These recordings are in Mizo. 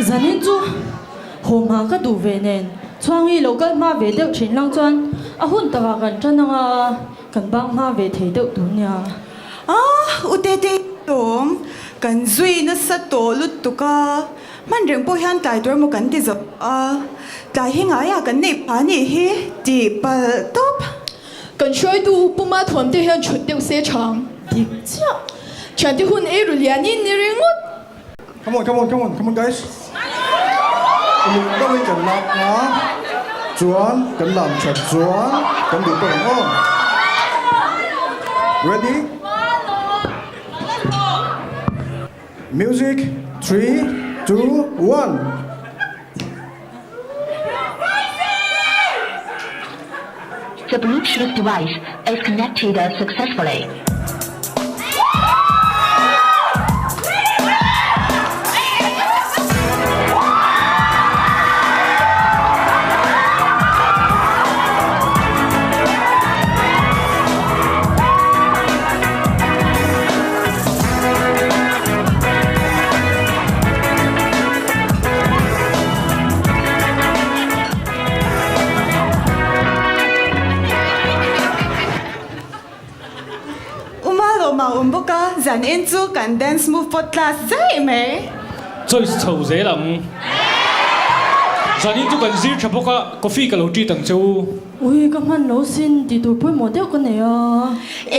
Zanin chu haw hma ka duh ve nen Chhuangi lo kal hma ve deuh thin lang chuan a hun takah kan tan anga kan bang hma ve thei deuh tur nia. Ah, U Tete lawm, kan zui nasa tawh lutuk a, hman reng pawh hian tlai tur emaw kan ti zo a, tlai hi ngaiah kan neih phah anih hi tih palh tawp. Kan hruaitu puma thuam te hian chhut deuh se chhang. Dik chiah. Thiante hun ei ru lianin ni ringawt. Come on, come on, come on, come on guys. Uluk deuhin kan lak a, chuan kan lam that chuan kan duh pawh ang aw. Ready? Music, 3, 2, 1. The Bluetooth device is connected successfully. Uma lawm a awm bawk a, zan en chu kan dance move pawt class daih mai. Choice chho zel ang. Zanin chu kan zir tha bawk a, coffee ka lo treat ang che u. Ui ka hman lo sin tih tur pawimawh deuh ka nei a.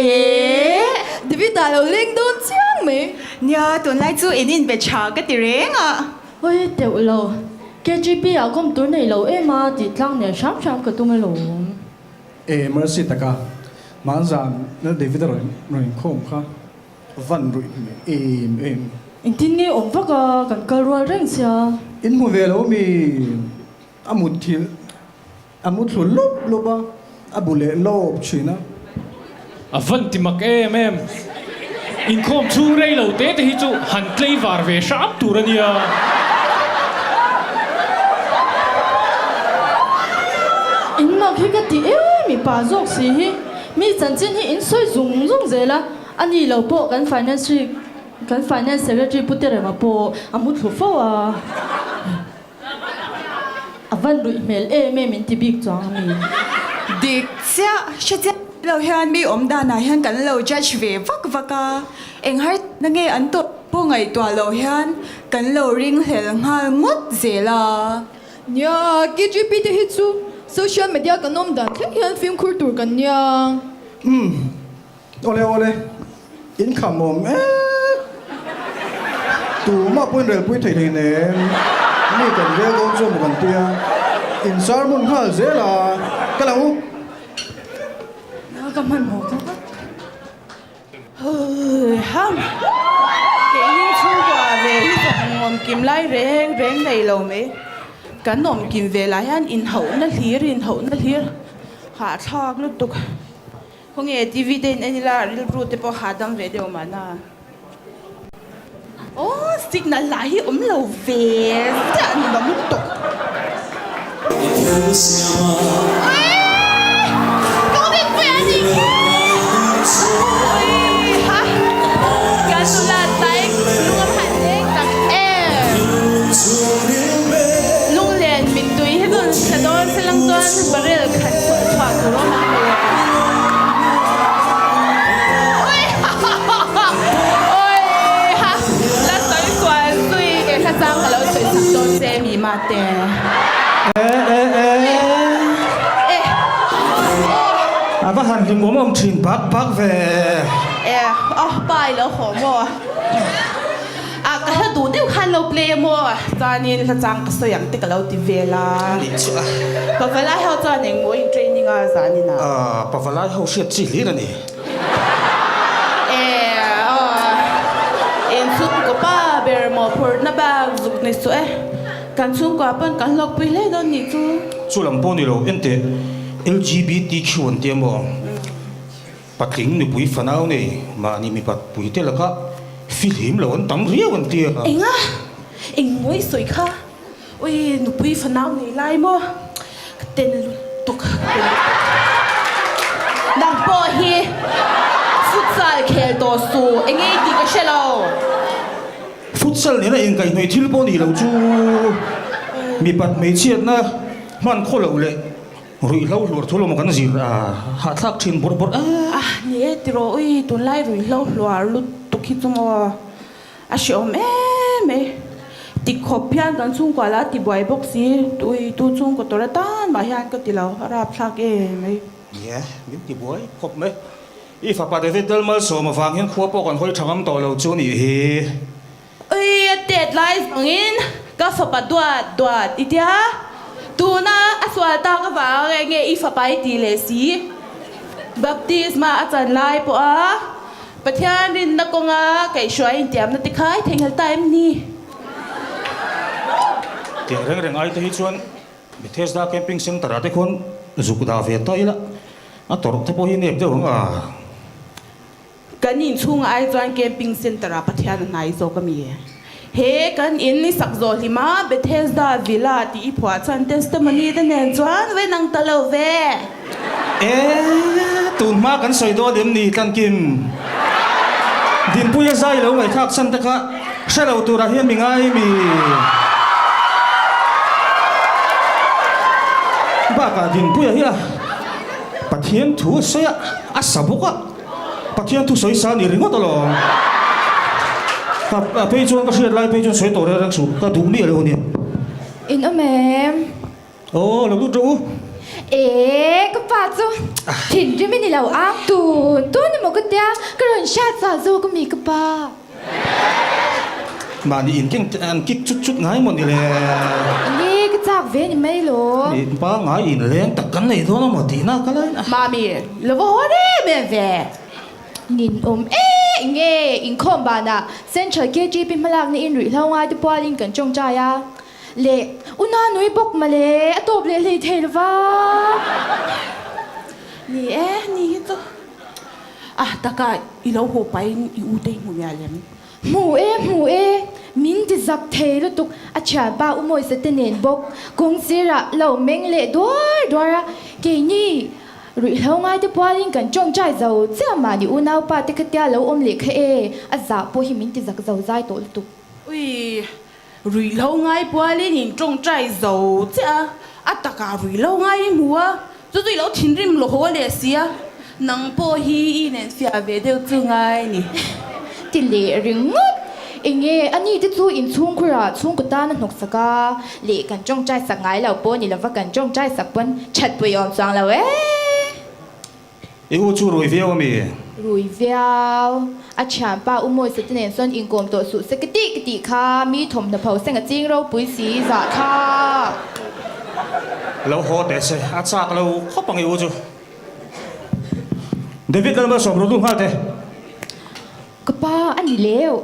Eeh! David ah lo leng dawn chiang mai. Nia, tunlai chu in inbe tha ka ti reng a. Ui teuh lo, KGP ah kawm tur nei lo em a tih tlang nen hram hram ka tum alawm. E Mercy taka hmanzan Lal David a rawn rawn inkhawm kha van ruih hmel em em. Engtin nge awm vak a, kan kal rual reng sia. In hmu ve lo mi a mutthilh A mu thlu lup lup a, a bu leh lawp thin a. A van ti mak em em. Inkhawm chhung rei lo te te hi chu han tlei var ve hram tur a nia. In mak hi ka ti em i pa zawk si hi. Mi chanchin hi in sawi zung zung zel a, a ni lo pawh kan finance kan finance secretary Pu Terema pawh a mu thlu fo a. A van ruih hmel em em in ti bik chuang a mi. Dik chiah, hre chiah lo hian mi awm danah hian kan lo judge ve vak vak a, eng har na nge an tawh pawh ngaihtuah lo hian kan lo ringhlel nghal ngawt zel a. Nia, KGP te hi chu social media kan awm dan thleng hian fimkhur tur kan nia. Umm, Awle awle, in kham awm em? Tumah pawhin relpui thei thei nem, mi kan rel dawn chu maw kan tia, in sermon nghal zel a, ka lo. Ka hmanhmawh ta vat. Huiham, keini chhungkua ve hi zawng awmkim lai reng reng nei lo mai. Kan awmkim velah hian inhauhna hlir inhauhna hlir hahthlak lutuk. Khawnge TV te in en ila rilru te pawh hahdam ve deuh mahna. Aw signal lah hi awm lo ve chiah ni lo lutuk. Lunglen mittui hi chuan thla dawn se lang chuan barrel khat chhuah chhuah tur awm ang le. Awiha la sawi sual zui ke hla chang ka lo sawi chak dawn che mi mate. A va han hlim awm awm thin bak bak ve. E aw pa i lo haw maw? A ka hla duh deuh khan lo play a maw? Chuanin hla chang ka sawi ang te ka lo ti vel a. Anih chu a. Pavalai ho chuan eng maw in training a zanin a? Aaa pavalai ho hriat chi hlir a ni. E aw in chhungkaw pa ber maw phurhna bak zuk ni suh e. Kan chhungkua pawn kan hlawkpui hle dawn nih chu. Chu lam pawh ni lo enteh LGBTQ an tia maw? Patling nupui fanau nei mahni mipat pui te laka fihlim lo an tam riau an ti a. Enga? Eng mawi sawi kha? Ui nupui fanau nei lai maw? Ka ten lutuk, ka ten lutuk. Nang pawh hi futsal khel tawh suh, enge i tih ka hre lo. Futsal nena inkaihhnawih thil pawh ni lo chu mipat hmeichhiatna hman khaw loh leh ruihhlo hluar thu lawm kan zir a hahthlak thin bawrh bawrh a. A ni e tiraw ui tunlai ruihhlo hluar lutuk hi chu maw a hreawm em mai. Tikhawp hian kan chhungkua la tibuai bawk si ui tu chhungkaw tawrh atan mah hian ka ti lo a rapthlak em mai. Ni e, min tibuai khawp mai. I fapa David Lalmalsawm avang hian khua pawh kan hawi tha ngam tawh lo chu nih hi. Ui, a tet lai zawngin ka fapa duat duat i tia, tuna a sual tak avang eng nge i fapa i tih leh si? Baptisma a chan lai pawha Pathian rinna kawnga kaihhruai intiamna te kha i theihnghilh ta em ni? Tiang reng reng ai te hi chuan Bethesda Camping Centre ah te khuan zuk dah ve ta ila, a tawrh te pawh hi nep deuh ang a. Kan inchhung ai chuan Camping Centre ah Pathian a hnai zawk a mi? He kan in i sak zawh hlim a, Bethesda Villa tih i phuah chuan testimony te nen chuan ve nang ta lo ve. E, tun hma kan sawi dawn em ni Tlankim? Dinpuia zai lo ngaihthlak chhan te kha Hre lo turah hian mi ngai mi. Bakah Dinpuia hi a Pathian thu a sawi a, a sa bawk a, Pathian thu sawi sa a ni ringawt alawm. Ka phei chuan ka hriat lai phei chuan sawi tawh reng reng suh, ka duh miah lo a nia. In awm em? Aw, lo lut rawh u. Ee, ka pa chu thinrim i ni lo ang tun tun emaw ka tia, ka rawn hriat chah zawk a mi ka pa. Mahni in keng an kik chut chut ngai maw ni le? Enge ka chak ve ni mai lo. Mi pangngai in leng tak kan nei dawn emaw tihna ka la in a. Mami, lo va haw rem em ve. Nin awm e, enge inkhawm banah Central KTP hmalakna in ruihhlo ngai te pualin kan tawngtai a. Leh u na nui bawk male, a tawp leh hlei thei lova. Ni e, ni hi chu a taka i lo haw pahin i u te hi hmu mial em? Hmu e, hmu e, min ti zak thei lutuk, a thianpa u Mawisa te nen bawk kawng sirah lo meng leh duar duar a, keini ruihhlo ngai te pualin kan tawngtai zo chiah mahni unaupa te khatia lo awm leh kha e, a zah pawh hi min ti zak zo zai tawh lutuk. Ui, Ruihhlo ngai pualin in tawngtai zo chiah a, a takah ruihhlo ngai i hmu a, chu chu i lo thinrim lo haw leh si a, nang pawh hi i inenfiah ve deuh chu ngai ni. Ti leh ringawt, enge a ni te chu inchhungkhurah chhungkaw tan a hnawksak a, leh kan tawngtai sak ngai lo pawh ni lova kan tawngtai sak pawn that pawh i awm chuang lo e. I u chu rui viau a mi? Rui viau. A thianpa U Mawisa te nen sawn inkawm tawh suh se ka tih ka tih kha mi thawmhnaw pho seng a ching ropui si zah kha. Lo haw teh se, a chak lo khawp ang i u chu. David Lalmalsawm rawh lut nghal teh. Ka pa a ni leu.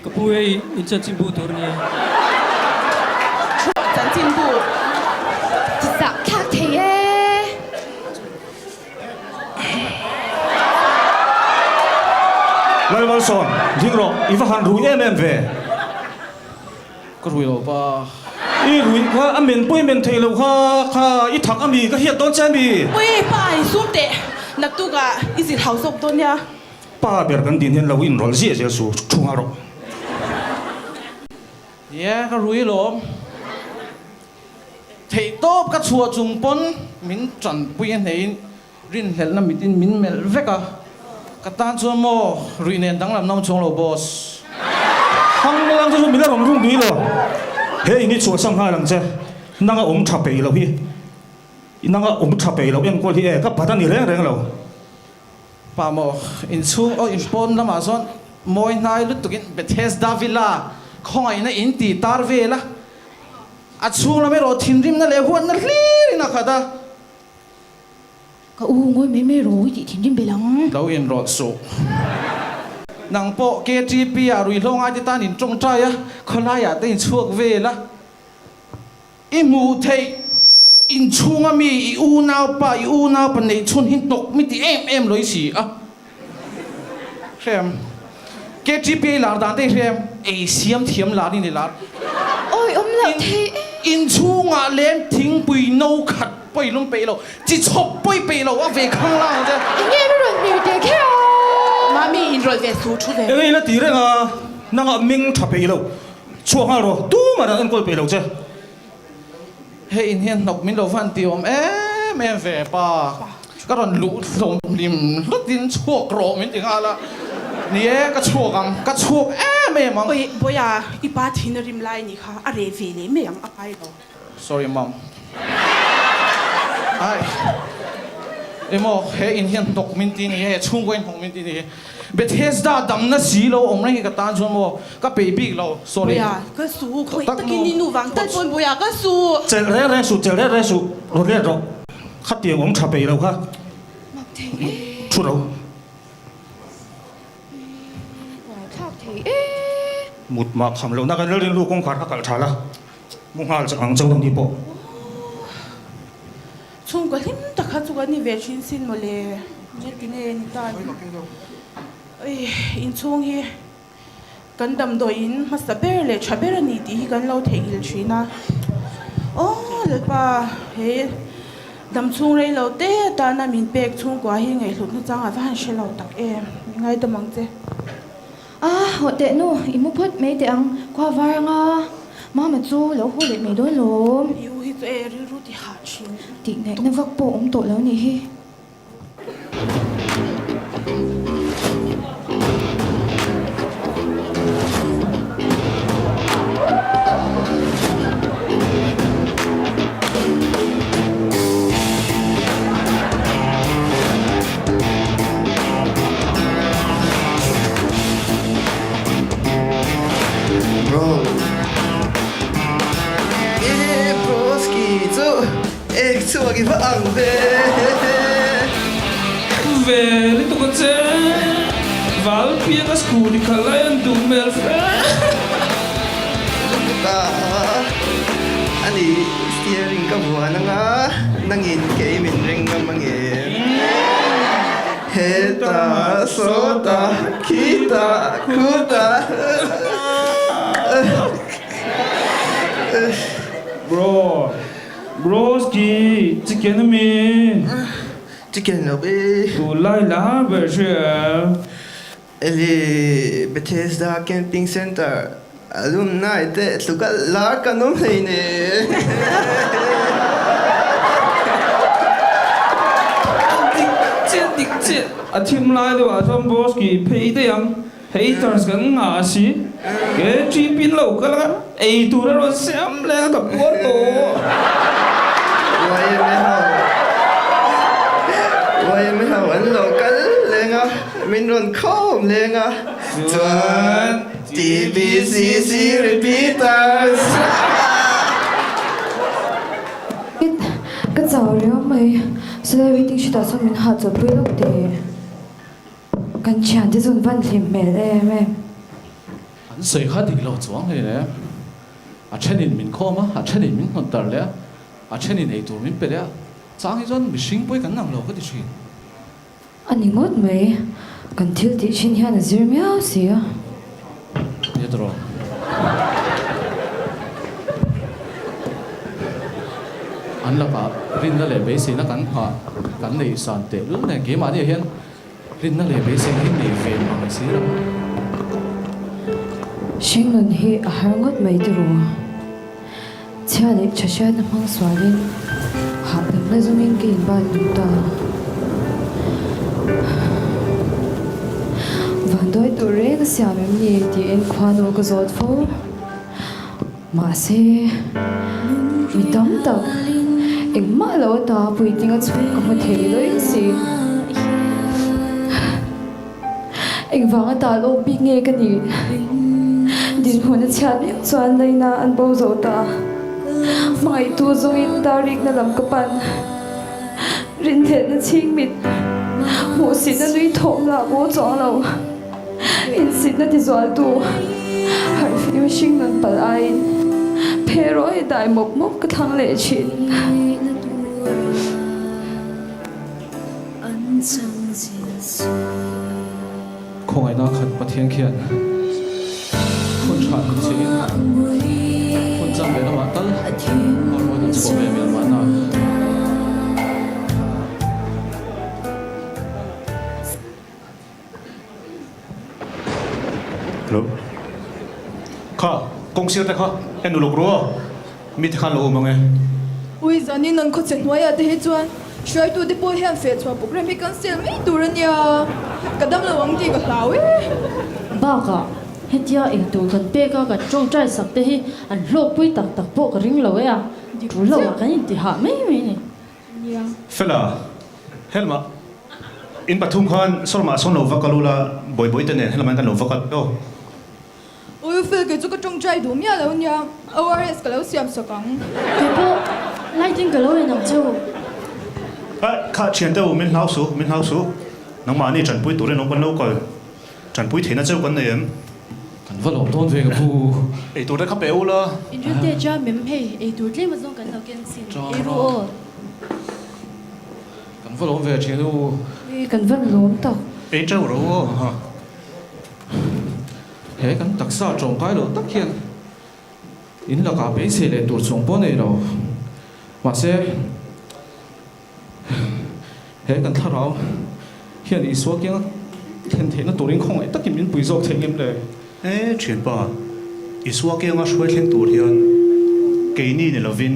Ka pu hei in chanchinbu tur a nia. Chanchinbu. Chutah thlak thei e. Lalmalsawm, ding rawh, i va han rui em em ve. Ka rui lo pa. I rui kha a men pawh i men thei lo kha, kha i thak a mi, ka hiat dawn che a mi. Ui, pa i sum teh, naktukah i zir hau zawk dawn nia. Pa ber kan din hian lo inrawlh ziah zel su, thu nghal rawh. Nia, ka rui alawm. Theihtawp ka chhuah chung pawn min tanpui a hneiin rinhlelhna mitin min melh vek a, ka tan chuan maw ruih nen danglam na awm chuang lo boss. Hang lang chu chu min la rawn rung dui lo, he in hi chhuahsan nghal ang che, nanga awm tha peih loh hi, nanga awm tha peih loh enkawl hi e ka pat a ni reng reng lo. Pa maw, inchhung aw inpawn lamah chuan mawi hnai lutukin Bethesda Villa khawngaihna in ti tar vel a, a chhung lam erawh thinrimna leh huatna hlirin a khat a. Ka u ngawi mai mai rawh i tih thinrim belh ang. Lo inrawlh suh. Nang pawh KTP ah ruihhlo ngaite tan in tawngtai a, khawlaiah te inchhuak vel a. I hmuh theih inchhunga mi i unaupa, i unaupa neih chhun hi hnawk mi ti em em lo i si a. Hrem. KTPA lar dan te hi hrem. Ei siam thiam lar i ni lar. Awi awm loh thei e. Inchhungah lem thingpui no khat pawh i lum peih lo, chi chhawp pawh i peih lo, a ve khang lang ang che. Enge mi rawn hmir teh kher a? Mami inrawlh ve su thu ve. Enge i la ti reng a, nangah meng tha peih lo. Chhuak nghal rawh, tumah an enkawl peih lo che. Hei in hian hnawk min lo van ti awm em em ve pa. Ka rawn luh hlawm hlim hlutin chhuak rawh min ti nghal a. Ni e, ka chhuak ang, ka chhuak em em ang. Oi, Bawiha, i pa thin a rim lai ni kha a reh ve leh mai ang, a ngai lo. Sorry mom. Ai. Emaw he in hian hnawk min ti ni he chhungkaw in hnawk min ti ni. Bethesda damna si lo awm reng hi ka tan chuan maw ka peih bik lo. Sorry. Buia ka su khawi takin i nu vang tal pawn buia ka su. Chelh reng reng suh chelh reng reng suh rawn let rawh. Khatiang awm tha peih lo kha. Thu ro. Thlak thei e. Mut mah kham lohna kan rilru kawngkhar kha kalh tha la. Mu nghal chak ang chauh ni pawh. Chhungkaw hlim tak kha chu kan ni ve thin sin mawle. Nge ti nge ni ta ni. Oi inchhung hi kan damdawi in hmasa ber leh tha ber a ni tih hi kan lo theihnghilh thin a. Aw Lalpa he damchhung rei lo te atana min pek chhungkua hi ngaihhlut na chang a va han hre lo tak em. Min ngaidam ang che. A, haw teh nu, i mu phawt mai teh ang, khua var anga Mama chu lo haw leh mai dawn lawm. I u hi chu e rilru ti hah thin. Tih ngaihna vak pawh awm tawh lo nih hi. Bro. E broski chu ek chhuak i va ang ve. Ve lutuk a che. Val piak a school i khalh lai an duh hmel fe. Ta ani steering ka vuan anga nangin kei min ring ngam angem. Heta sawta khita khuta. Bro broski chicken ami. Chicken lo be. Tunlai lar ber hria. Eli Bethesda Camping Centre alumni te tluka lar kan awm hlei ne. Dik chiah dik chiah a thim lai deuh ah chuan boss ki phei daih ang haters kan ngah si ke trip in lo kal anga ei tur a rawn siam leh a ka puar tawh. YMA ho YMA ho an lo kal leng a. Min rawn khawm leng a chuan TBCC repeaters. Ka chau riau mai, silai waiting sheet ah sawn min hahchawlh pui lawk teh. Kan thiante chu an van hlim hmel em em. An sawi kha dik lo chuang hle le. A thenin min khawm a, a thenin min hnawt darh leh a, a thenin eitur min pe leh a. Chang hi chuan mihring pawi kan nang lo ka ti thin. A ni ngawt mai, kan thil tih thin hian a zir miau si a. Nia tawh. An lakah rinna leh beiseina kan nghah kan neih san teh lul nen keimahniah hian rinna leh beiseina hi nei ve mang si lo. Hringnun hi a har ngawt mai tiraw? Chhia leh tha hriatna hmang sualin hahdamna zawngin ka inbat duh ta. Vanduai tur reng a siam em ni tiin khuanu ka zawt fo. Mahse, mi tam tak engmah lo ata puitling a chhuk ka hmu thei lawih si. Engvanga tal awk bik nge ka nih? Dinhmun a chhiat mek chuan laina an bo zo ta. Hmangaihtu zawngin tarikna lam ka pan. Rinhlelhna chhing mit hmuhsitna nui thawm lah bo chuang lo. Insitna tizualtu harhfim hring nun palh aiin phe rawh hi dai mawp mawp ka thlang leh thin. Khawngaihna khat Pathian khian hun tha min chhiin hun chang leh lamah tal hormone an chhuah ve mial mahna. Hello. Kha, Kawng sir te kha en uluk ru aw. Mi te khan lo awm ang e. Ui zanin an khawchhe hnuaiah te hi chuan hruaitu te pawh hian feh chhuah program hi cancel mai tur a nia. Ka dam lo ang tih ka hlau e. Bakah hetia eitur kan pek a kan tawngtai sak te hi an hlawkpui tak tak pawh ka ring lo e a. Tul lo ah kan inti hah mai mai ni. Fela, helmah in pathum khan sawrmah sawn lo va kal ula, Bawihbawi te nen helmah in kan lo va kal aw. Ui Phil kei chu ka tawngtai duh miah lo nia, ORS ka lo siam sak ang. Kei pawh lighting ka lo en ang che u. Aih, kha thiante u, min hlau suh, min hlau suh. Nangmahni tanpui turin awm kan lo kal. Tanpui theihna cheu kan nei em? Kan va lawm dawn ve ka pu. Eitur te kha pe u la. Inrin te jam em hei, eitur tlem azawng kan lo ken sin. Ei ru aw. Kan va lawm ve thian u. Ui, kan va lawm tak. Ei teuh ro aw. He kan taksa tawngkai loh tak hian in lakah beisei leh tur chhung pawh nei lo. Mahse, he kan thlarau hian Isua kianga thlen theihna turin khawngaih takin min pui zawk thei ngem le? He thianpa, Isua kianga hruai thleng tur hian keini ni lovin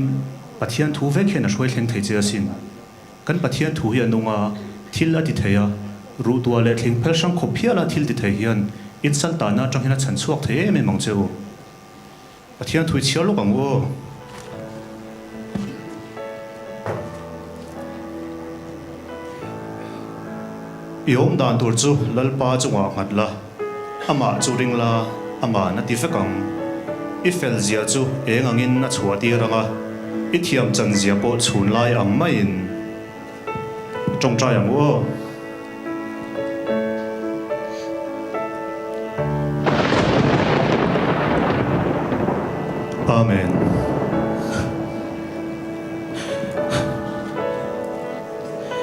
Pathian thu vek hian a hruai thleng thei che asin. Kan Pathian thu hi a nung a, thil a ti thei a, ruhtuah leh thling phel hrang khawp phiala thil ti thei hian in saltana atang hian a chhan chhuak thei em em ang che u. Pathian thu i chhiar lawk ang u aw. I awm dan tur chu Lalpa chungah nghat la, amah chu ring la, ama'n a ti vek ang. I fel zia chu eng angin a chhuah tir ang a, i thiam chan zia pawh chhun lai ang maiin i tawngtai ang u aw. Amen.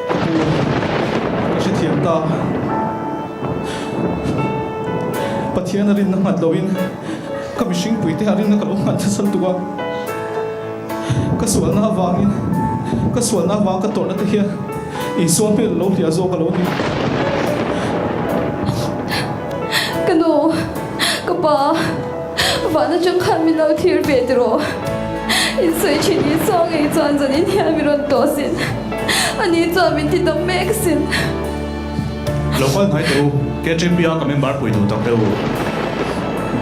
Ka pu, ka hrethiam ta. Pathian a rinna nghat loin ka mihring puite a rinna ka lo nghat nasa lutuk a. Ka sualna avangin, ka sualna avanga ka tawrhna te hian Isua hmel lo hliah zawk a lo ni. Ka nu, ka pa, vana chang khan min lo thlir ve tiraw? In sawi thin Isua ngei chuan zanin hian min rawn tawh sin. Ani chuan min ti dam mek sin. Lo kal hnai teh u, KTP-a ka member pui duh tak te u.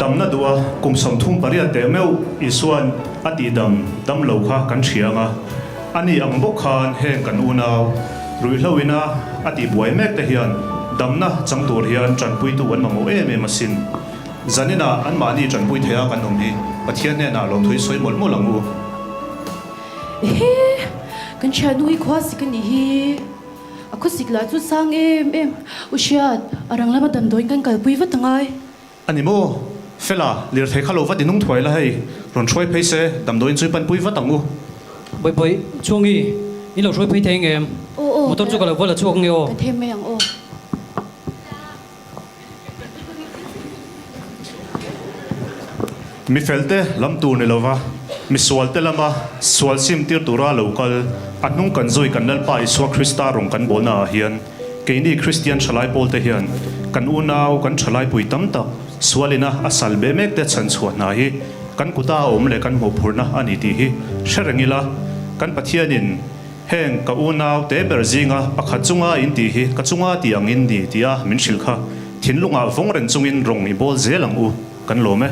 Damna duh a, kum 38 teh meuh Isua'n a tih dam dam lo kha kan hria ang a. Ani ang bawk khan heng kan unau ruihhlo ina a tih buai mek te hian damna chang tur hian tanpuitu an mamawh em em asin. Zaninah anmahni tanpui theia kan awm hi Pathian hnenah lawmthu i sawi mawlh mawlh ang u. Ehe! Kan thiannu hi khua sik a nih hi. A khuasik lah chu sang em em. U Hriat, a rang lama damdawiin kan kalpui vat angai. A ni maw? Fela, lirthei kha lo vat i nung thuai la hei, rawn hruai phei se, damdawiin chu i panpui vat ang u. Bawihbawih, Chhuangi, in lo hruai phei thei ang em? Aw aw, Motor chu ka lo va la chhuak ang e aw. Ka them mai ang aw. Mi felte lam tur ni lova, mi sualte lama sual sim tir tura lo kal, a hnung kan zui kan Lalpa Isua Krista rawng kan bawlna ah hian keini Kristian thalai pawlte hian kan unau kan thalai pui tam tak sualina a sal be mek te chhan chhuah hna hi kan kuta a awm leh kan hmuhphurhna a ni tih hi hre reng ila kan Pathianin Heng ka unau te ber zinga pakhat chunga in tih hi ka chunga ti ang in ni tia min hrilh kha thinlungah vawng reng chungin rawng i bawl zel ang u, kan lawm e.